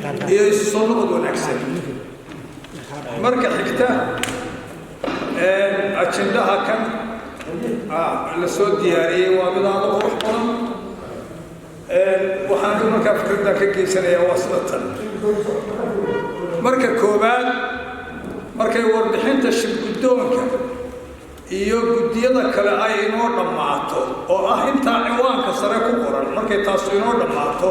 Iyo isu soo noqod wanaagsan. Marka xigta, ajendaha kan la soo diyaariyey waa mid aada u qurux badan. Waxaan markaa fikraddan ka geysanayaa waa sida tan. Marka koowaad, markay warbixinta shirguddoonka iyo guddiyada kale ay inoo dhammaato, oo ah intaa ciwaanka sare ku qoran, markay taasu inoo dhammaato,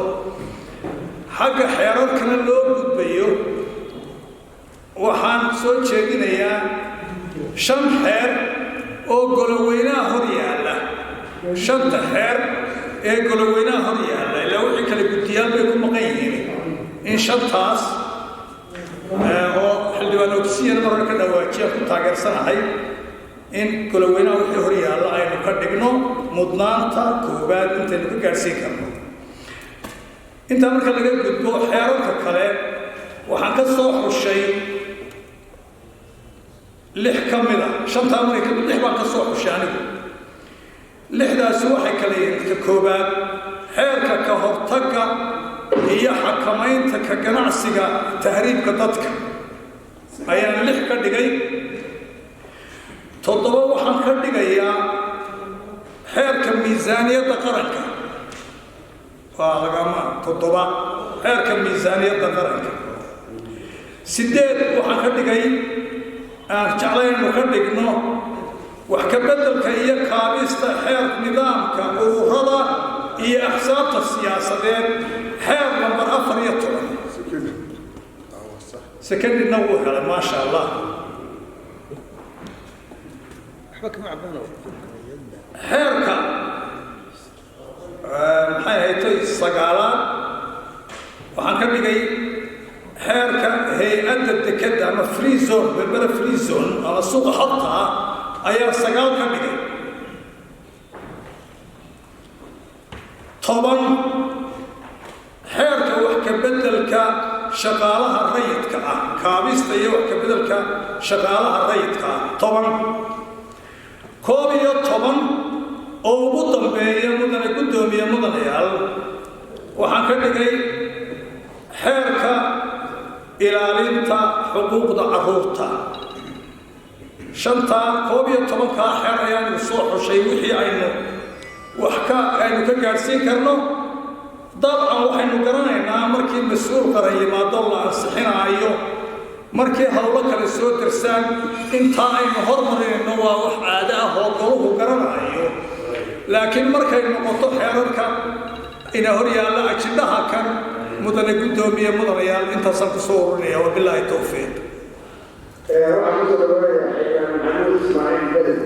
xagga xeerarkana loo gudbayo, waxaan soo jeedinayaa shan xeer oo goloweynaha hor yaalla. Shanta xeer ee goloweynaha hor yaalla, ilaa wixii kale guddiyaal bay ku maqan yihiin, in shantaas oo xildhibaan ogsiyan marka ka dhawaajiya ku taageersanahay in goloweynaha wixii hor yaalla aynu ka dhigno mudnaanta koowaad intaynu ka gaadhsiin karno. Intaa marka laga gudbo, xeerarka kale waxaan ka soo xushay lix ka mid a. Shantaa markay ka lix baan ka soo xushay anigu. Lixdaasi waxay kala yihiin: ka koowaad, xeerka ka hortagga iyo xakamaynta ka ganacsiga tahriibka dadka ayaan lix ka dhigay. Toddoba waxaan ka dhigayaa xeerka miisaaniyadda qaranka, waa lagama. Toddoba, xeerka miisaaniyadda qaranka. Sideed waxaan ka dhigay, aan jeclaynu ka dhigno, wax ka beddelka iyo kaabista xeer nidaamka ururada iyo axsaabta siyaasadeed, xeer lambar 14. Secondina wuu helay, maasha Allah. Xeerka maxay haytay sagaalaad waxaan ka dhigay xeerka hay-adda dekadda ama free zone, Berbera Free Zone ama suuqa xorta ah ayaa sagaal ka dhigay. 10, xeerka wax ka beddelka shaqaalaha rayidka ah, kaabista iyo wax ka beddelka shaqaalaha rayidka ah, 10. 11 oo ugu dambeeya, mudane guddoomiye, mudanayaal, waxaan ka dhigay xeerka ilaalinta xuquuqda carruurta. Shantaa 11-kaa xeer ayaanu soo xushay wixii aynu wax ka aynu ka gaadhsiin karno. Dabcan waxaynu garanaynaa markii mas-uul qaran yimaado la ansixinaayo, markii howlo kale soo darsaan, intaa aynu hormarinayno waa wax caado ah oo goluhu garanayo. Laakiin markay noqoto xeerarka ina hor yaalla ajindhaha kan, mudane guddoomiye, mudanayaal, intaasaan kusoo ururinaya. Wabilaahi towfiiq. Waxaan kusoo dhawaanayaa xildhibaan Maxamuud Ismaaciil Bedel.